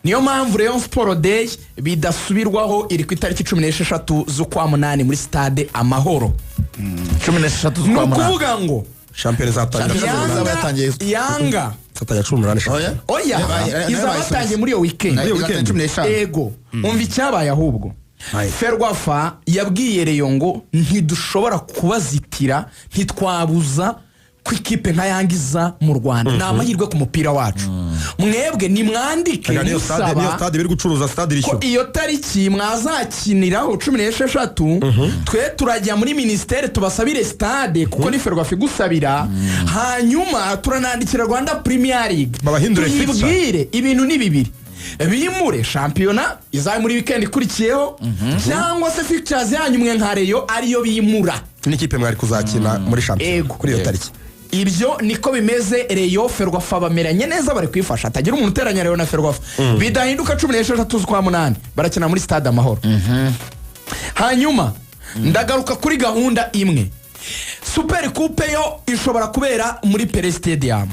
Niyo mpamvu Rayon Sport Day bidasubirwaho, iri ku itariki 16 z'ukwa munani muri Stade Amahoro. 16 Ni z'ukwa munani. ukuvuga ngo Shampiyona izatangira Shampiyona 18. izaba yatangiye. Yanga. Izatangira 18 Oya. shampiyona. Oya, izaba yatangiye muri iyo weekend. Muri iyo weekend. 15. Ego, umva icyabaye ahubwo. Aye. Ferwafa yabwiye Rayon ngo ntidushobora kubazitira, ntitwabuza ko ikipe nka Yanga iza mu Rwanda, ni amahirwe ku mupira wacu. Mwebwe nimwandike Niyo stade, niyo musaba stade biri gucuruza, stade ko irishyura. iyo tariki mwazakiniraho 16, twe turajya muri minisiteri tubasabire stade, kuko ni Ferwafa igusabira. Hanyuma turanandikira Rwanda Premier League Babahindure fixture. tuyibwire ibintu ni bibiri: bimure shampiyona izabe muri weekend ikurikiyeho, cyangwa se fixtures yanyu mwe nka Rayon ariyo bimura n'ikipe mwari kuzakina muri shampiyona Ego. kuri iyo tariki. Ibyo niko bimeze. Rayon, Ferwafa bameranye neza, bari kwifasha. Hatagira umuntu uteranya Rayon na Ferwafa. Bidahinduka, 16 z'ukwa munani barakina muri Stade Amahoro. Hanyuma ndagaruka kuri gahunda imwe. Super Coupe yo ishobora kubera muri Pele Stadium,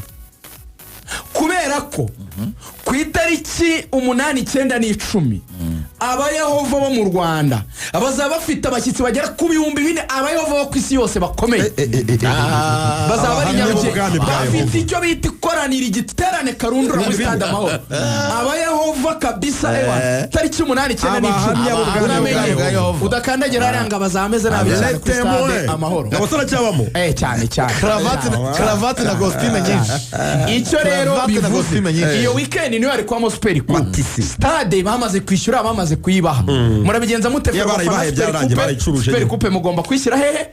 kubera ko ku itariki 8, 9 n'10 Abayehova bo mu Rwanda bazaba bafite abashyitsi bagera ku 4000, Abayehova bo ku isi yose bakomeye bazaba bari Abahamya Nyarugenge, b'ubwami bwa bafite Yehova. icyo bita ikoraniro, igiterane karundura muri Stade Amahoro. Abayehova kabisa, ewa, tariki 8, 9 n'icumi. Abahamya b'ubwami bwa Uramenye Yehova. udakandagira hariya ngo bazaba ameze nabi cyane kuri Stade Amahoro. Abasore acyabamo. Cyane cyane. Karavati karavati na kositime nyinshi. Icyo rero Karavati na bivuze, kositime nyinshi. iyo weekend niyo yari kubamo Super Coupe. Matisi. Stade bamaze kwishyura, bamaze kuyibaha. Murabigenza mute? Iyo Ferwafa na barayibahaye, Super byararangiye, Coupe? barayicuruje Super nyine. Coupe mugomba kwishyira hehe?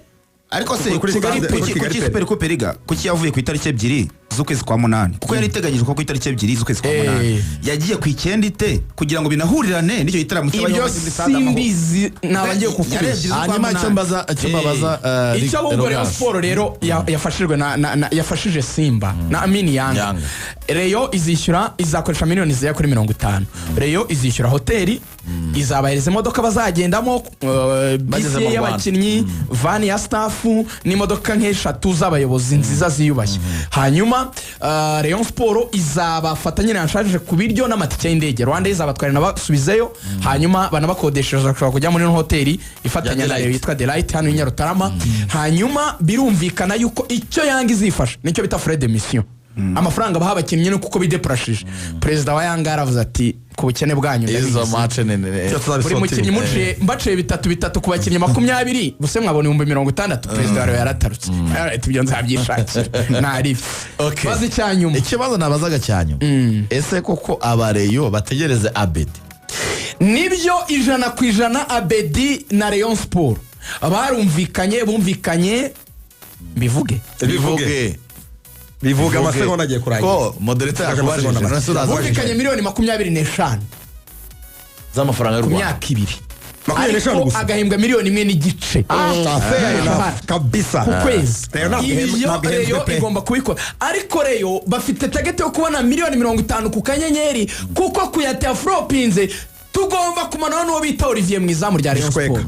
Ariko se Kuri kuki stade- kuri kuki Kigali Pele. Super Coupe riga kuki yavuye ku itariki 2 z'ukwezi kwa munani? Kuko yari iteganyijwe ko ku itariki 2 z'ukwezi kwa munani, yagiye ku 9 ite kugira ngo binahurirane n'icyo gitaramo Ibyo cy'abayobozi muri Stade Amahoro? simbizi, naba ngiye Yari kukubeshya. 2 z'ukwa Hanyuma icyo munani. mbaza, icyo mbabaza, Icyo ahubwo Rayon Rogas. Sport rero yafashijwe na yafashije Simba na Amini Yanga. Yanga. Rayon izishyura, izakoresha miliyoni zigera kuri 50. Rayon izishyura hoteli, izabahereza imodoka bazagendamo, Bageze bisi mu Rwanda. y'abakinnyi, van ya staff n'imodoka nk'eshatu z'abayobozi nziza ziyubashye. Hanyuma Rayon Sport izabafata nyine yanshaje ku biryo n'amatike y'indege. Rwanda izabatwara inabasubizeyo, hanyuma banabakodeshereza, bashobora kujya muri ino hoteli ifatanya Ya na Rayon Delight. yitwa Delight hano i Nyarutarama. Hanyuma birumvikana yuko icyo Yanga izifasha nicyo bita frais de mission, amafaranga baha abakinnyi ni kuko bidepurashije. Perezida wa Yanga yaravuze ati ku bukene bwanyu Izo ndabizi. match ni Icyo Buri mukinnyi tuzabisotinga. muciye, mbaciye bitatu bitatu ku bakinnyi 20, buse mwabona 60,000. Perezida wa Rayon yaratarutse, ati ibyo nzabyishakira ntaribi. Okay. Bazi icyanyuma. Ikibazo nabazaga cya nyuma: ese koko aba Rayon bategereze Abedi? Nibyo, 100%. Abedi na Rayon Sport barumvikanye, bumvikanye, mbivuge? Bivuge, bivuge, amasegonda agiye kurangira. Ko moderator Sigaje yakubajije, amasegonda none se uraza Bumvikanye miliyoni 25 z'amafaranga y'u ku Rwanda. myaka 2. 25 Ariko gusa. agahembwa miliyoni 1.5 Fair enough kabisa. ku kwezi. Rayon ntabwo Ibyo ntabwo ihenzwe Rayon pe. igomba kubikora, ariko Rayon bafite target yo kubona miliyoni 50 ku kanyenyeri, kuko kuyatera furopinze tugomba kumanura n'uwo bita Olivier mu izamu rya Rayon Gishweka. Sport.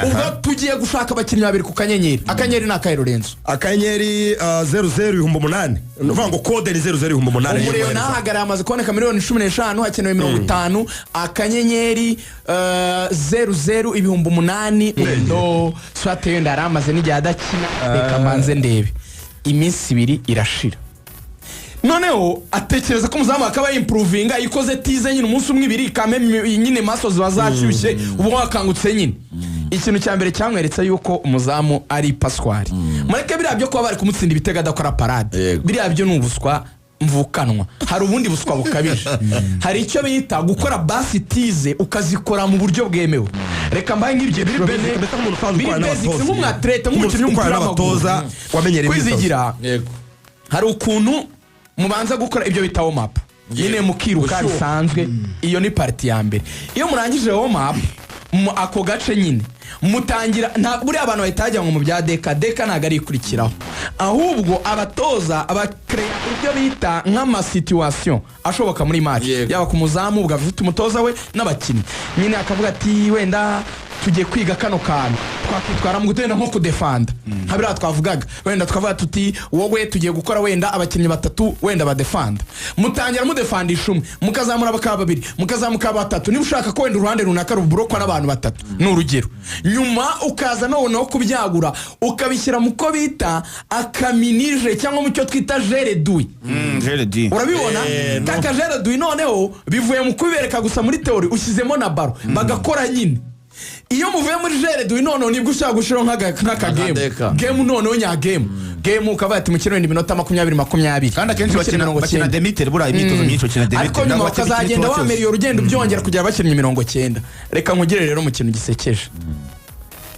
Ubwo tugiye gushaka abakinnyi babiri ku kanyenyeri. Akanyenyeri ni akahe, Lorenzo? Akanyenyeri zeru zeru 8000, ni ukuvuga ngo code ni zeru zeru 8000. Umuriro nahagarara, amaze kuboneka miliyoni 15, hakenewe 50. Akanyenyeri zeru zeru 8000. Ndo swate yenda yari amaze n'igihe adakina, reka mbanze ndebe. Iminsi 2 irashira, noneho atekereza ko umuzamu akaba yimprovinga ikoze tize nyine umunsi umwe, ibiri kame nyine, maso ziba zashyushye, uba wakangutse nyine. Ikintu cya mbere cyamweretse yuko umuzamu ari paswari, mureke biriya byo kuba bari kumutsinda ibitego adakora parade. Biriya byo ni ubuswa mvukanwa. Hari ubundi buswa bukabije, hari icyo bita gukora basi tize ukazikora mu buryo bwemewe. Reka mbaye nk'ibyiciro Biri bine basic, mbese nk'umuntu usanzwe biri ukorana basics, n'abatoza. nk'umwatlete, nk'umukinnyi Ukorana w'umupira n'abatoza, w'amaguru. wamenyereye imyitozo. Kwizigira, Yego. hari ukuntu mubanza gukora ibyo bita warm up nyine, mukiruka Gushyuha. bisanzwe. Iyo ni partie ya mbere. Iyo murangije warm up mu ako gace nyine mutangira, nta buriya abantu bahita bajya ngo mu bya deka deka, ntabwo ari ikurikiraho, ahubwo abatoza abakereya ibyo bita nk'ama situation ashoboka muri match. Yaba ku muzamu ubwo afite umutoza we n'abakinnyi nyine, akavuga ati wenda Tugiye kwiga kano kantu twakwitwara mu gutenda nko kudefanda, nka biriya twavugaga, wenda tukavuga tuti wowe tugiye gukora wenda abakinnyi batatu wenda badefanda. Mutangira mudefandisha umwe, mukazamura bakaba babiri, mukazamuka batatu, niba ushaka ko wenda uruhande runaka ruburokwa n'abantu batatu, ni urugero. Nyuma ukaza noneho kubyagura, ukabishyira mu ko bita aka mini-jeu cyangwa mu cyo twita jeu réduit. Jeu réduit. Urabibona kaka jeu réduit, noneho bivuye mu kubibereka gusa muri théorie, ushyizemo na ballon bagakora nyine. Iyo muvuye muri jeu réduit, noneho nibwo ushobora gushyiraho nk'aka game. Nk'akadeka. Game noneho nya game game, ukavuga ati mukino wenda iminota 20 20. Kandi akenshi Mukino bakina 90. bakina demi-terrain, buriya imyitozo myinshi bakina Ariko demi-terrain. nyuma Ntabwo bakina bakazagenda ikintu cyose. wamera iyo rugendo byongera kugera bakinnye 90. Reka nkugire rero mu kintu gisekeje,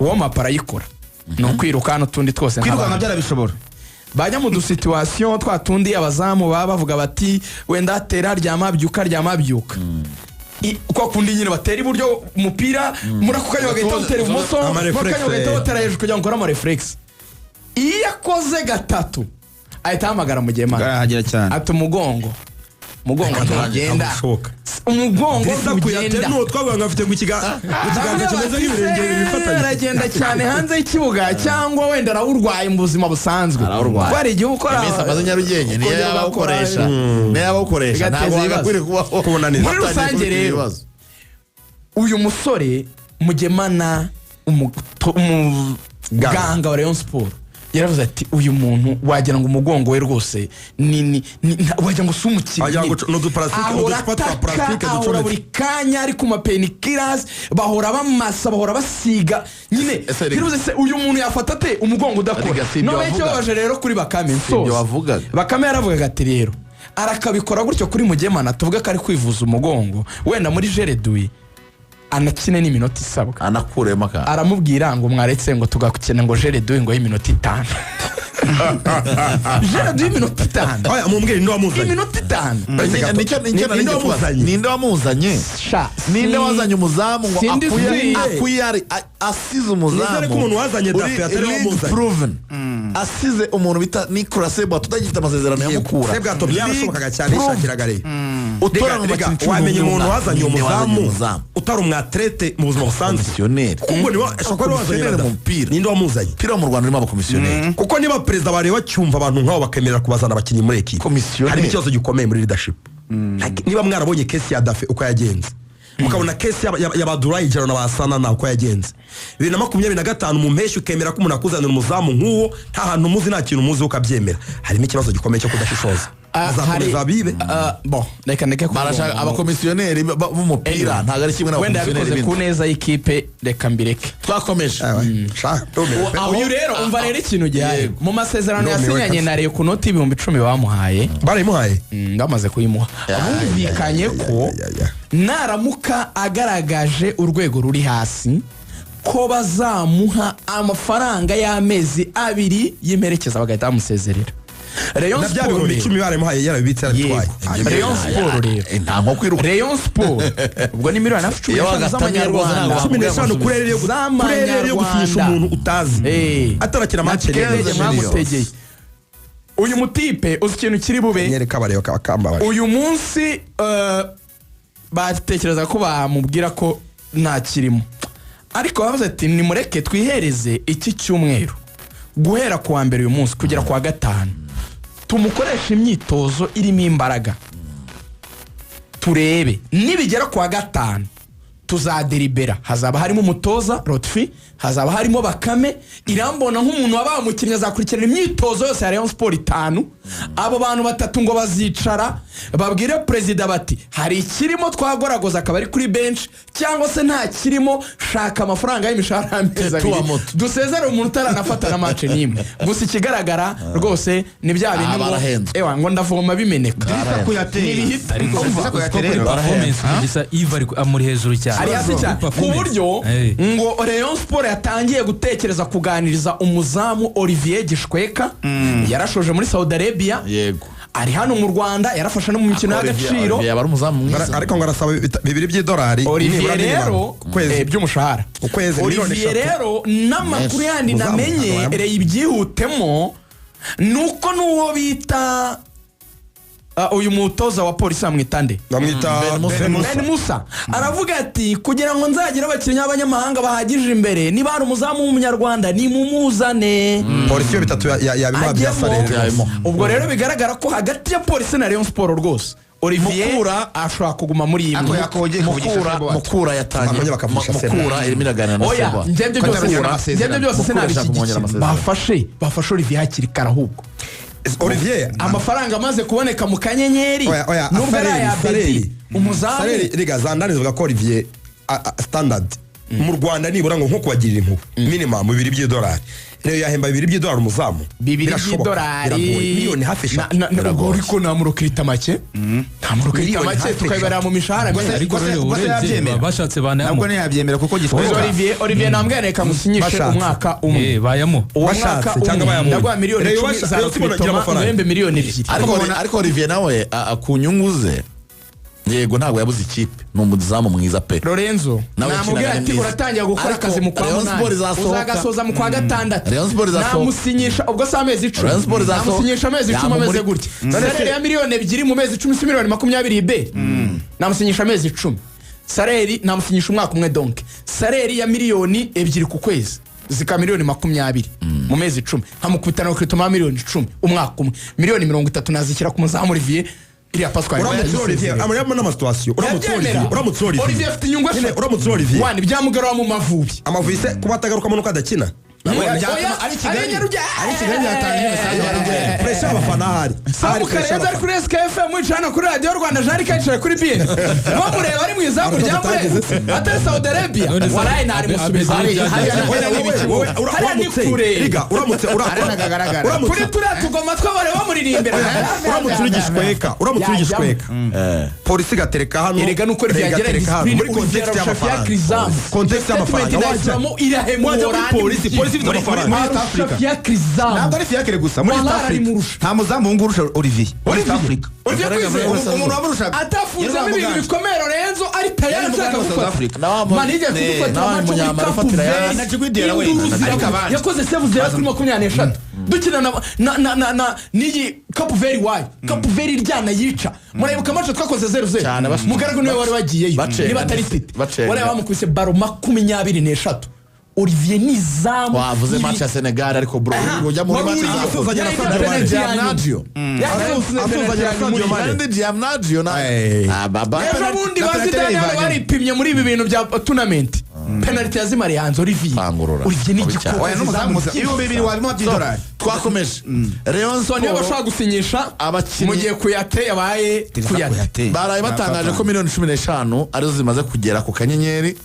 warm-up arayikora, ni ukwiruka n'utundi twose Kwirukanka nk'abandi. byarabishobora. Bajya mu du situation twa tundi abazamu baba bavuga bati wenda tera, ryama, byuka, ryama, byuka. Kwa kundi nyine batera iburyo umupira, muri ako kanya bagahita bawutera ibumoso, muri ako kanya Ama réflexes. bagahita bawutera hejuru kugira ngo ukore ama réflexes. Iyo akoze gatatu ahita ahamagara Mugemana. Arahagera cyane. Ati umugongo, umugongo ntugenda. Ntabwo Umugongo Drissa Kouyaté ntugenda. nuwo twavuga ngo afite ngo ikiganza kimeze nk'ibirenge bibiri bifatanye. Aragenda cyane hanze y'ikibuga cyangwa wenda arawurwaye mu buzima busanzwe. Arawurwaye. Kuko hari igihe ukora Iminsi amaze Nyarugenge niyo ukongera yaba ugakora. awukoresha, niyo yaba awukoresha, Bigateza ntabwo ibibazo. wagakwiriye kubaho Kubonaniza. Muri rusange Watangiye kugira rero, ibibazo. uyu musore Mugemana, umuganga wa Rayon Sport, yaravuze ati uyu muntu wagira ngo umugongo we rwose wagira ngo si umukinnyi. Wagira ngo ni uduparasitike, Ahora uducupa twa ataka, parasitike ahora ducometse. buri kanya ari ku ma painkillers, bahora bamasa, bahora basiga nyine. Ese Riga- Yaravuze se uyu muntu yafata ate umugongo udakora? Riga, si ibyo None wavugaga. ikibabaje rero kuri Bakame, Si ibyo nsoza, wavugaga. Bakame yaravugaga ati rero arakabikora gutyo kuri Mugemana, tuvuge ko ari kwivuza umugongo wenda muri jeu réduit, anakine n'iminota isabwa. Anakuremo akantu. Aramubwira ngo mwaretse ngo tugakina ngo jeu réduit ngo y'iminota 5, jeu réduit y'iminota 5. Oya, mumbwire, ninde wamuzanye? Iminota 5. Nicyo nari Ninde ngiye kubaza. wamuzanye? Ninde wamuzanye? Sha, Ninde wazanye umuzamu ngo sindi akuye si- akuye asize umuzamu Nizere ko umuntu wazanye uri Dafe atari we league wamuzanye. proven, asize umuntu bita Nicolas Sebwato utagifite amasezerano ya Mukura. Sebwato byarashobokaga cyane, League yishakiraga Rayon. utoranywa Rega, abakinnyi 11 wamenya umuntu wazanye uwo Ninde wazanye muzamu umuzamu? utari umwatrete mu buzima busanzwe? Komisiyoneri. Kuko niwe ashobora kuba ariwe wazanye Komisiyoneri na mu Dafe. mupira. Ninde wamuzanye? Umupira wo mu Rwanda urimo abakomisiyoneri. Kuko niba perezida bareba bacyumva abantu nk'abo bakemerera kubazana abakinnyi muri ekipe, Komisiyoneri. harimo ikibazo gikomeye muri leadership. Like, niba mwarabonye case ya Dafe uko yagenze, mukabona case y'Abadurayi Jaro na Basanana uko yagenze 2025 mu mpeshyi, ukemera ko umuntu akuzanira umuzamu nk'uwo, nta hantu umuzi, nta kintu umuzi, ukabyemera, harimo ikibazo gikomeye cyo kudashishoza. Bazakomeza bibe. Bon, reka ndeke kuvuga Barashaka abakomisiyoneri b'umupira, ntabwo ari kimwe wenda n'abakomisiyoneri yabikoze ku b'inzu. neza y'ikipe, reka mbireke. Twakomeje. Sha, ndumiwe pe. Uyu rero, umva rero ikintu gihari Yego. mu masezerano Ndumiwe yasinyanye kabisa. na Rayon ku noti 10,000 bamuhaye. Barayimuhaye. Bamaze kuyimuha, bumvikanye ko ya, ya. naramuka agaragaje urwego ruri hasi ko bazamuha amafaranga y'amezi 2 y'imperekeza bagahita bamusezerera. Rayon Na bya Sport bihumbi rero. icumi barayimuhaye, yarabibitse, yarabitwaye. Yego. Rayon Sport rero. Nta nko kwiruka. Rayon Sport ubwo ni miliyoni hafi cumi Iyo n'eshanu wagatamye rwose z'amanyarwanda. ntabwo 15 kuri ereri yo kuri ereri yo gusinyisha Z'amanyarwanda. umuntu utazi atarakina match. Indege Kenze mwamutegeye uyu mutipe, uzi ikintu kiri bube? Nyereka abareba kabakambabaje. Uyu munsi batekereza ko bamubwira ko nta kirimo, ariko bavuze ati nimureke twihereze iki cyumweru, guhera ku wa mbere uyu munsi kugera ku wa gatanu, tumukoreshe imyitozo irimo imbaraga, turebe nibigera ku wa gatanu tuzaderibera. Hazaba harimo umutoza Lotfi, hazaba harimo Bakame Irambona nk'umuntu wabaye umukinnyi, azakurikirana imyitozo yose ya Rayon Sport itanu. Abo bantu batatu ngo bazicara babwire perezida bati hari ikirimo twagoragoza akaba ari kuri bench, cyangwa se nta kirimo, shaka amafaranga y'imishahara y'amezi Tetu 2 wa moto. dusezere umuntu utaranafata na match n'imwe. Gusa ikigaragara rwose ni bya bintu Ah, ngo barahenzwe. ewa ngo ndavoma bimeneka. Kuyatera. Ariko Umva, uzi ko kuyatera kuri rero. performance Mugisha Yves ari amuri hejuru cyane. Ari hasi cyane ku Performance. buryo ngo Rayon Sport yatangiye gutekereza kuganiriza umuzamu Olivier Gishweka, yarashoje muri Saudi Arabia, ari hano mu Rwanda, yarafashe no mu mikino y'agaciro. Olivier yaba ari umuzamu mwiza. Ariko ngo arasaba 2 by'idolari Olivier nibura minimum. rero Ku kwezi. By'umushahara. Ku kwezi miliyoni Olivier 3. rero n'amakuru yandi Umuzamu, namenye ntabwo rero ibyihutemo ni uko n'uwo bita Uyu mutoza wa Polisi bamwita nde? Bamwita Ben Musa. Ben Musa. Ben Musa aravuga ati: "Kugira ngo nzagire abakinnyi b'abanyamahanga bahagije imbere, niba hari umuzamu w'umunyarwanda nimumuzane." Polisi iyo bitatu yabimuha bya Ajyemo. salaire. Yabimo. Ubwo rero bigaragara ko hagati ya Polisi na Rayon Sport rwose Olivier Mukura- ashobora kuguma muri iyi Ariko mwe. yakongeye kuvugisha Mukura Seboat. Mukura yatangiye. Bakongera bakavugisha Mukura irimo iraganira na Oya, Seboat. njye byose Ko atarongera njye byose Mukura ashaka kumwongera sinabishyigikiye. amasezerano. Bafashe Olivier hakiri kare ahubwo. Olivier Amafaranga amaze kuboneka mu kanyenyeri, Oya, oya, nubwo ari aya Saleri, Bedi umuzamu. Saleri, rega zandani zivuga ko Olivier standard mu Rwanda nibura ngo nko kubagirira impuhwe minimum $2 rero yahemba $2 umuzamu. Bibiri Birashoboka, by'idolari. biragoye. Miliyoni hafi 3. Ubwo ariko namurokirita make, namurokirita Miliyoni make hafi tukabibarira mu mishahara Ubwo se- mike. Ariko rero ubwo se urebye yabyemera? bashatse Nabwo banayamuha. ntiyabyemera kuko Ubwo Olivier namubwira reka ngusinyishe Bashatse. umwaka umwe. Bayamuha. Uwo Bashatse mwaka cyangwa umwe bayamuha. ndaguha miliyoni Rayon 10 za Rayon Sport igira rokritoma, amafaranga. nguhembe miliyoni 2. Ariko Olivier nawe ku nyungu ze, yego ntabwo yabuze ikipe, ni umuzamu mwiza pe. Lorenzo Nawe namubwira yakinaga ati neza. uratangira gukora Ariko akazi mu kwa Rayon Sport munani, izasohoka. uzagasoza mu kwa gatandatu. Rayon Sport izasohoka. Namusinyisha ubwo si amezi 10? Rayon Sport izasohoka. Namusinyisha amezi 10 ameze gutya, salaire ya miliyoni 2 mu mezi 10 si miliyoni 20 be? Namusinyisha amezi 10, salaire namusinyisha umwaka umwe, donc salaire ya miliyoni 2 ku kwezi zikaba miliyoni 20 mu mezi 10, nkamukubita na recrutement miliyoni 10 umwaka umwe, miliyoni 30 nazishyira ku muzamu Olivier. Iriya Pascal Uramutse Olivier amureba n'ama situation, uramutse Olivier, uramutse Olivier, Olivier afite inyungu Nyine, eshatu. uramutse Olivier Wani byamugarura mu Mavubi. Amavubi se kuba atagarukamo nuko adakina? Oya, Oya, ari Kigali. ari Nyarugenge. Ari Kigali byatanga message. Pressure y'abafana ahari. Samu Ahari pressure Karenzi ari y'abafana. kuri SKFM, wicaye hano kuri Radiyo Rwanda, Jean yicaye kuri BN, bamureba ari mu izamu rya Murera, atari Saudi Arabia. None se- Waraye ntarimusubiza. Hariya- Oya, wowe, Hariya ni uramutse kure. Riga, uramutse Hariya ntagaragara. uramutse Kuri turiya tugoma tw'abari bamuririmbira. Uramutse uri gishweka, uramutse uri gishweka, Polisi igatereka hano, Erega nuko Rega ryagira igatereka hano discipline, muri context y'amafaranga, context y'amafaranga, wajya muri Polisi, Polisi ifite amafaranga. Muri East Africa. Ntabwo ari fiacre gusa muri East Wallahi Africa. arimurusha. Nta muzamu wungu urusha Olivier muri East Africa. Olivier Kwizera. Umuntu wamurushaga Atafunzemo ibintu bikomeye, Lorenzo ari tayari Yari ashaka umuganda wa South gufata. Africa. Man yigeze kudufatira Nawe match muri Munyamara Cape ufatira Verde. ya- Na Chigwidera we. Induru Ariko ziravuga. abandi. Yakoze save 0 kuri 23 dukina na n'iyi Cape Verde iwayo, Cape Verde iryana yica. Murayibuka match twakoze 0-0? Cyane, Mugaragu niwe wari wagiyeyo bacenga niba atari ndetse, Tite. bacenga. Wariya bamukubise baro 23. Olivier ni izamu. Wavuze match ya Senegal, ariko bro ujya muri Wari match uri asuhuzanya na Sadio Mane. Diamnadio. Asuhuzanya na Sadio Mane. Ndi Diamnadio na Eh. ah baba. Ejo bundi Na ba penalty Zidane hano yayivanyemo. baripimye muri ibi bintu bya tournament, penalty yazimariye hanze Olivier. Pangurura. Olivier ni Mubi cyane. igikoko. Oya, n'umuzamu musa 2000 wabimuha by'idolari. Twakomeje Rayon So niyo Sport bashobora gusinyisha Abakinnyi- mu gihe Kuyate yabaye Kuyate. Baraye batangaje ko miliyoni 15 arizo zimaze kugera ku kanyenyeri,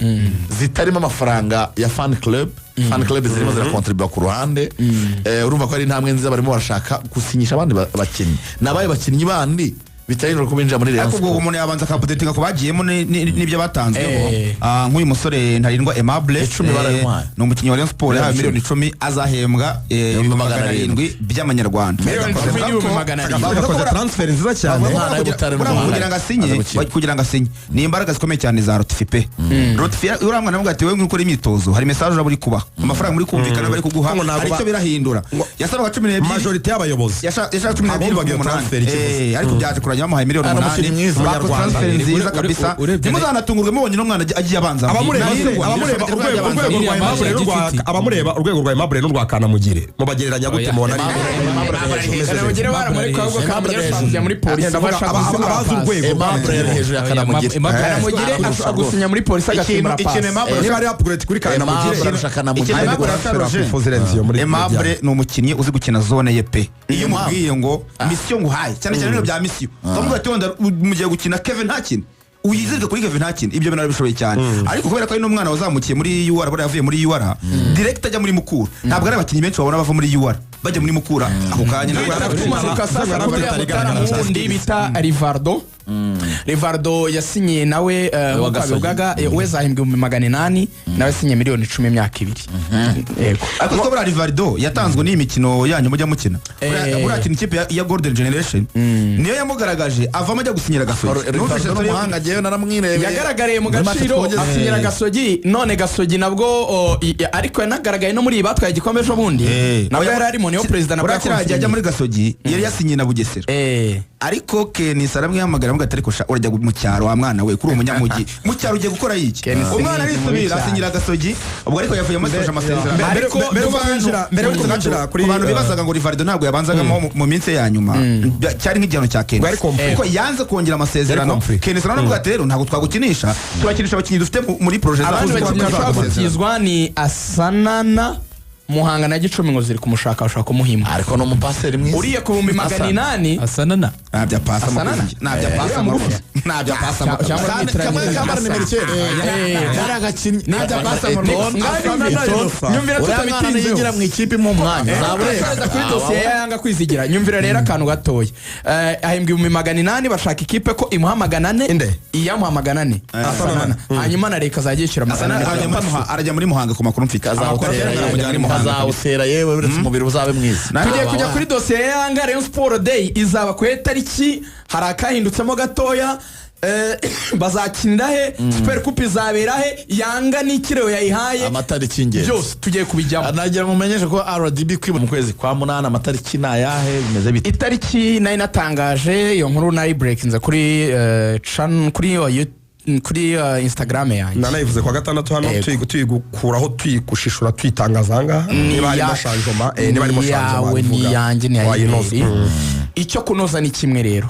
zitarimo amafaranga ya fan club. Fan club zirimo zirakontribuwa ku ruhande. Urumva ko ari intambwe nziza, barimo barashaka gusinyisha abandi bakinnyi. Ni abaye bakinnyi bandi biteganyijwe ko binjira muri Rayon Ariko ubwo Sport? umuntu yabanza akapudetinga ku bagiyemo n'ibyo batanzweho. Eh. Nk'uyu musore Ntarindwa Aimable, 10 barayimuhaye. ni umukinnyi wa Rayon Sport, yahawe Miliyoni miliyoni 10, azahembwa 700,000 by'amanyarwanda. Miliyoni 10 n'ibihumbi 700. Yakoze transfer nziza cyane. Bavuga ko Umwana w'Ibutare buriya n'umuhanga. kugira ngo asinye Aza gukina. kugira ngo asinye ni imbaraga zikomeye cyane za Rotifi pe. Rotifi uriya mwana avuga ati: "Wowe ukora imyitozo, hari message uraba uri kubaha, amafaranga muri kumvikana bari kuguha, Ngo ntabwo hari icyo birahindura." Yasabaga 12. Majorité y'abayobozi Yashaka 12 Abumvaga iyo umunani. transfer ikivuze. Ariko byaje kurangira bamuhaye miliyoni Ah, ni umukinnyi 8. mwiza. Bakoze Umunyarwanda. transfer nziza kabisa. Ntimuzanatungurwe mubonye n'umwana agiye abanza. Abamureba se, Ntarindwa, abamureba Ntarindwa urwego agiye abanza. urwego rwa Iriya Aimable match ya n'urwa Gicuti. abamureba urwego rwa Aimable n'urwa Kanamugire mubagereranya gute? Oya. Mubona ari Kanamugire baramureka ahubwo Kanamugire ashobora kujya muri Polisi. Ndavuga Bashaka gusimbura abazi pasi. urwego. Aimable yari hejuru ya Kanamugire. Kanamugire ashobora gusinya muri Polisi agasimbura Ikintu pasi. Aimable Niba ari upgrade kuri Kanamugire, Aimable arusha Kanamugire. Ikintu Aimable transfer arusha yakwifuza irenze iyo muri Aimable ni umukinnyi uzi gukina zone ye pe. Iyo umubwiye ngo mission nguhaye, cyane cyane ibintu bya mission, ukamubwira ati wenda mugiye gukina, Kevin ntakine, uyizirike kuri Kevin ntakine, ibyo bintu arabishoboye cyane. Ariko kubera ko ari n'umwana wazamukiye muri UR, buriya yavuye muri UR direct ajya muri Mukura. Ntabwo ari abakinnyi benshi babona bava muri UR bajya muri Mukura ako kanya. Duhita tumanuka sasa kuri uriya mutara wundi bita Rivardo. Rivaldo yasinyiye nawe, nk'uko Gasogi. babivugaga, we zahembwa 800,000, nawe yasinye miliyoni 10 imyaka 2, yego. Ariko ko buriya Rivaldo yatanzwe n'iyi mikino yanyu mujya mukina. Buriya kintu ikipe ya Golden Generation niyo yamugaragaje, avamo ajya gusinyira Gasogi. Numvise Rivaldo ni umuhanga, njyewe naramwirebeye. Yagaragariye mu Muri match Gaciro, twogeze. asinyira Gasogi. None Gasogi nabwo ariko yanagaragaye no muri iyi batwaye igikombe ejo bundi, nabwo yari arimo, niyo perezida nabwo. Buriya kiriya gihe ajya muri Gasogi yari yasinyiye na Bugesera, ariko Kenisi aramwihamagara, aramubwira ati: "Ariko sha, urajya mu cyaro wa mwana we, kuri uwo munyamujyi mu cyaro ugiye gukora iki?" Kenisi Umwana ni mubi arisubira, cyane. asinyira Gasogi. Ubwo ariko yavuyemo asoje amasezerano. Ariko Mbere yuko winjira kuri Ku bantu bibazaga ngo Rivaldo ntabwo yabanzagamo mu minsi ye ya nyuma, cyari nk'igihano cya Kenisi, Bwari conflict. kuko yanze kongera amasezerano. Yari conflict. Kenisi nawe ati: "Rero ntabwo twagukinisha, turakinisha abakinnyi dufite muri projet zacu." Abandi bakinnyi bashobora Amasezerano. gutizwa ni Asanana. Muhanga na Gicumbi ngo ziri kumushaka, bashobora kumuhima. Ariko ni umupaseri mwiza. Uriye ku 800,000. Asanana. Ntabyo apasa. Asanana? Ntabyo apasa, ntabyo apasa. Cyangwa Kandi kamwe mwitiranyije. kambara nimero 9 kari agakinnyi. Ntabyo apasa mu Ngaho nyumvira, Uriya mwana tutabitinzeho. yigira mu ikipe mu mwanya zaba. Turasoreza kuri dosiye ya Yanga kwizigira. Nyumvira rero akantu gatoya. Ahembwa 800,000, bashaka ikipe ko imuha 400. Inde? Iyamuha 400 Asanana, hanyuma na leta azajya yishyura 400. Arajya muri Muhanga ku makuru mfite. Amakuru aramujyana muri Muhanga. Kazawutera yewe, uretse umubiri uzabe mwiza. Tugiye kujya kuri dosiye ya Yanga. Rayon Sport Day izaba ku itariki, hari akahindutsemo gatoya. Bazakinira he? Super Coupe izabera he? Yanga n'ikireo yayihaye? Amatariki y'ingenzi. Byose tugiye kubijyamo. Nagira ngo mumenyeshe ko RDB kwiba mu kwezi kwa munani, amatariki ni ayahe, bimeze bite? Itariki nari natangaje, iyo nkuru nari breakinze kuri kuri kuri Instagram yanjye. Nanayivuze kwa gatandatu hano. Yego. Tuyigukuraho, tuyigushishura, tuyitangaza ahangaha niba harimo changement, niba harimo Ni changement yawe, ni wabivuga. iyanjye, ni Wayinoza. iya. Icyo kunoza ni kimwe rero.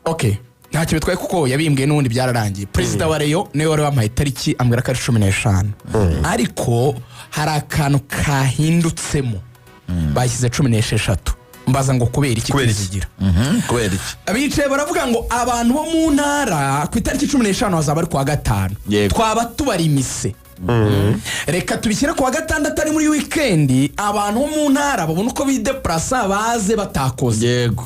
Ok, ntacyo bitwaye kuko yabimbwiye n'ubundi byararangiye. Perezida wa Rayon niwe wari wampaye itariki, ambwira ko ari 15, ariko hari akantu kahindutsemo, bashyize 16. Mbaza ngo kubera iki? Kubera iki? Kwizigira. Kubera iki? Abicaye baravuga ngo abantu bo mu ntara ku itariki 15 hazaba ari kuwa gatanu. Yego. Twaba tubarimise, reka tubishyire kuwa gatandatu, ari muri wikendi, abantu bo mu ntara babone uko bidepurasa baze batakoze. Yego.